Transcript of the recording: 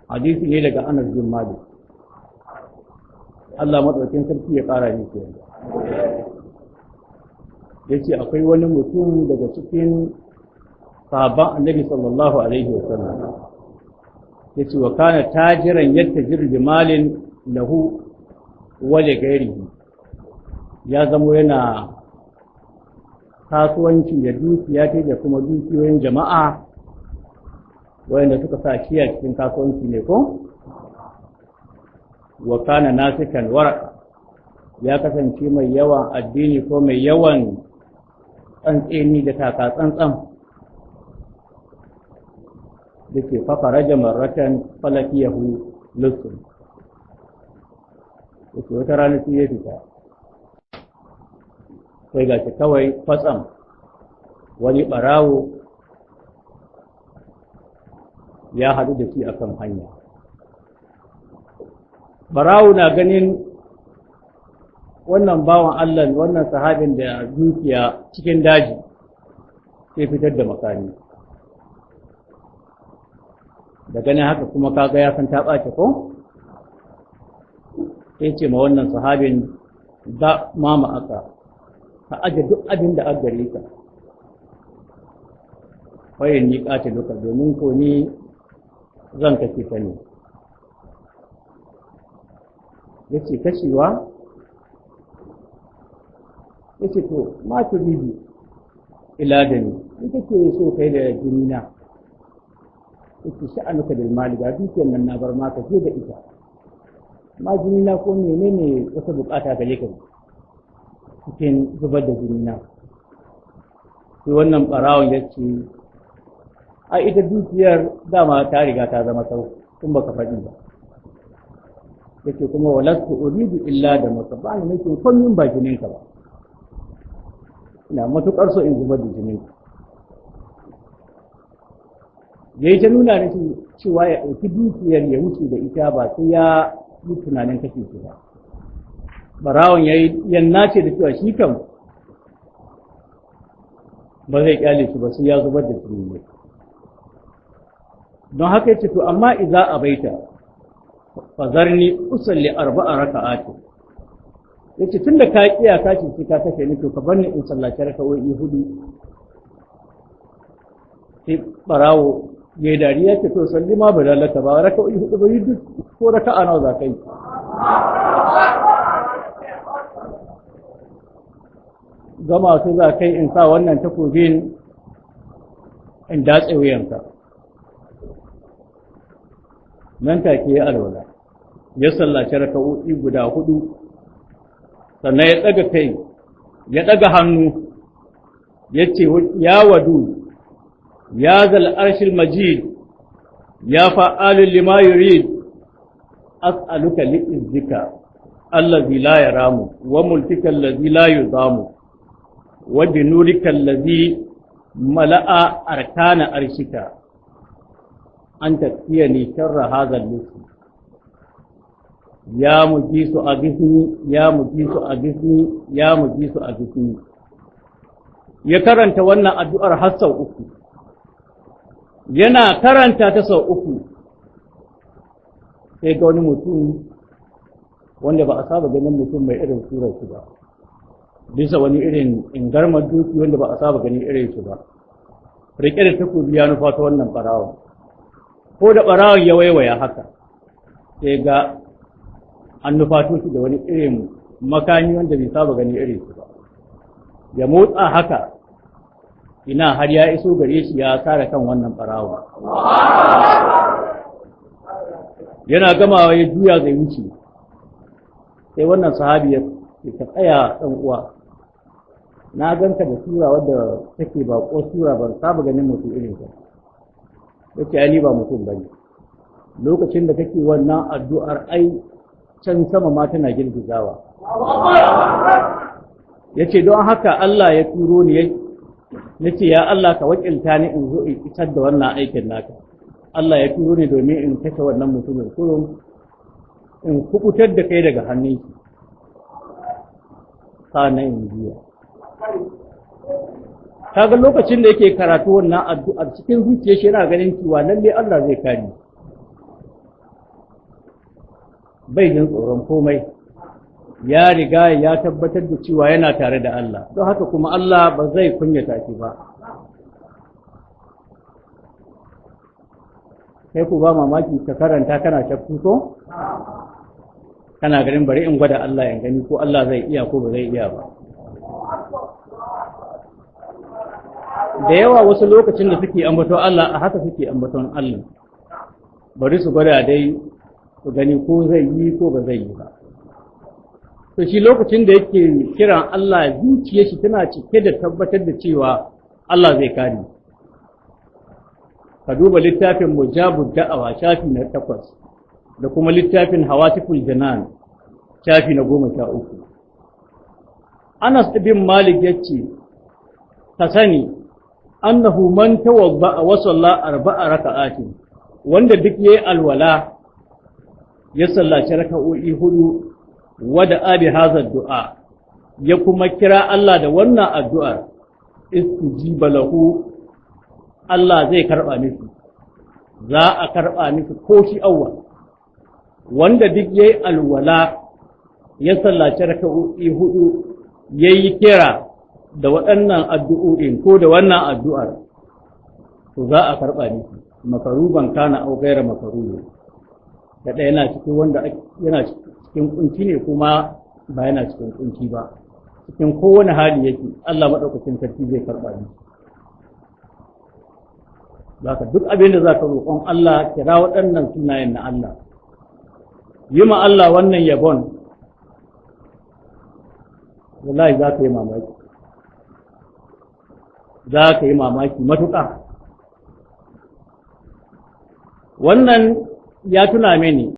Hadisi ne daga Anas bin Malik, Allah madaukakin sarki ya ƙara miki yarda. Yace akwai wani mutum daga cikin sahabban Annabi sallallahu alaihi wasallam, yace wa kana tajiran yattajiru bi malin lahu wa li ghairihi, ya zamo yana kasuwanci da dukiya ta da kuma dukiyoyin jama'a wayanda suka sa shi a cikin kasuwanci ne ko. Wa kana nasikan waraka, ya kasance mai yawan addini ko mai yawan tsantseni da taka tsantsan. Da ke fafaraja marratan falakiyahu lussun, yake wata rana sai ya fita, sai ga shi kawai kwatsam wani ɓarawo ya haɗu da shi akan hanya. Ɓarawo na ganin wannan bawan Allah, wannan sahabin da dukiya cikin daji, sai fitar da makami. Da ganin haka kuma kaga ya san ta ɓace ko? Sai ce ma wannan sahabin, da mama aka, ka aje duk abin da aka gare ka. Fayin ni ƙace duka, domin ko ni zan kashe ka ne. Ya ce kashewa? Ya ce to, ma turidu ila da ni, in kake so kai da jini na. Ya ce sha'anuka bil mali, ga dukiyar nan na bar maka je da ita. Ma jini na ko menene wata bukata gare ka cikin zubar da jini na. Sai wannan barawon ya ce, a ita dukiyar dama ta riga ta zama sau, kun baka faɗi ba. Yake kuma walastu uridu illa da maka, ba ni nake komai ba jinin ka ba. Ina matuƙar so in zubar da jinin ka. Yayi ta nuna ni cewa ya ɗauki dukiyar ya wuce da ita ba sai ya yi tunanin kashe shi ba. Barawon yayi yanna ce da cewa shi kam ba zai kyale shi ba sai ya zubar da jini ne. Don haka yace to amma idza abaita fazarni usalli arba'a raka'ati. Yace tunda ka kiya ka ce sai ka kashe ni, to ka bar ni in sallaci raka'o'i hudu. Sai barawo ya dariya ce to salli ma badalaka ba raka'o'i hudu ba, yi duk ko raka'a nawa za ka yi. Gama su za kai in sa wannan takobin in datse wuyanka. Nan take ya alwala, ya sallaci raka'o'i guda hudu, sannan ya ɗaga kai, ya ɗaga hannu, ya ce ya wadu, ya zal arshil majid, ya fa'alul lima yurid, as'aluka li izzika allazi la yaramu, wa mulkika allazi la yuzamu, wa bi nurika allazi mala'a arkana arshika, an tafiyani sharra hadha al-lism. Ya mujisu aghithni, ya mujisu aghithni, ya mujisu aghithni. Ya karanta wannan addu'ar har sau uku. Yana karanta ta sau uku, sai ga wani mutum wanda ba a saba ganin mutum mai irin surar shi ba, bisa wani irin ingarmar duki wanda ba a saba ganin irin shi ba, rike da takobi ya nufa ta wannan barawon. Ko da barawon ya waiwaya haka, sai ga an nufato shi da wani irin makami wanda bai saba ganin irin shi ba. Ya motsa haka, ina har ya iso gare shi ya sare kan wannan barawon. Yana gamawa ya juya zai wuce. Sai wannan sahabi ya ka tsaya ɗan uwa, na ganka da sura wadda take ba ko sura, ban saba ganin mutum irin ka. Yace ai ni ba mutum bane. Lokacin da kake wannan addu'ar ai can sama ma tana girgizawa. Yace don haka Allah ya turo ni, nace ya Allah ka wakilta ni in zo in isar da wannan aikin naka. Allah ya turo ni domin in kashe wannan mutumin kurum, in kubutar da kai daga hannun shi, sa'annan in juya. Kaga lokacin da yake karatu wannan addu'ar, cikin zuciyar shi yana ganin cewa lalle Allah zai kare, bai jin tsoron komai, ya riga ya tabbatar da cewa yana tare da Allah, don haka kuma Allah ba zai kunyata shi ba. Sai ku ba mamaki ka karanta kana shakku ko kana ganin bari in gwada Allah in gani ko Allah zai iya ko ba zai iya ba. Da yawa wasu lokacin da suke ambaton Allah a haka suke ambaton Allah, bari su gwada dai su gani ko zai yi ko ba zai yi ba. To shi lokacin da yake kiran Allah, zuciyar shi tana cike da tabbatar da cewa Allah zai kare. Ka duba littafin Mujabud Da'awa, shafi na 8, da kuma littafin Hawatiful Janan, shafi na 13. Anas ibn Malik yace, ka sani annahu man tawadda wa salla arba'a raka'atin, wanda duk yayi alwala ya sallaci raka'o'i 4, wada abi hadha du'a, ya kuma kira Allah da wannan addu'ar, istujiba lahu, Allah zai karba miki, za a karba miki ko shi awwal. Wanda duk yayi alwala ya sallaci raka'o'i 4, yayi kira da waɗannan addu'o'in ko da wannan addu'ar, to za a karɓa miki, makaruban kana au gaira makarubi. Da ɗaya yana cikin wanda yana cikin kunci ne kuma ba yana cikin kunci ba, cikin kowane hali yake, Allah maɗaukacin sarki zai karɓa miki. Zaka duk abin da zaka roƙon Allah, kira waɗannan sunayen na Allah, yi ma Allah wannan yabon, wallahi za ka yi mamaki, za ka yi mamaki matuƙa. Wannan ya tuna mini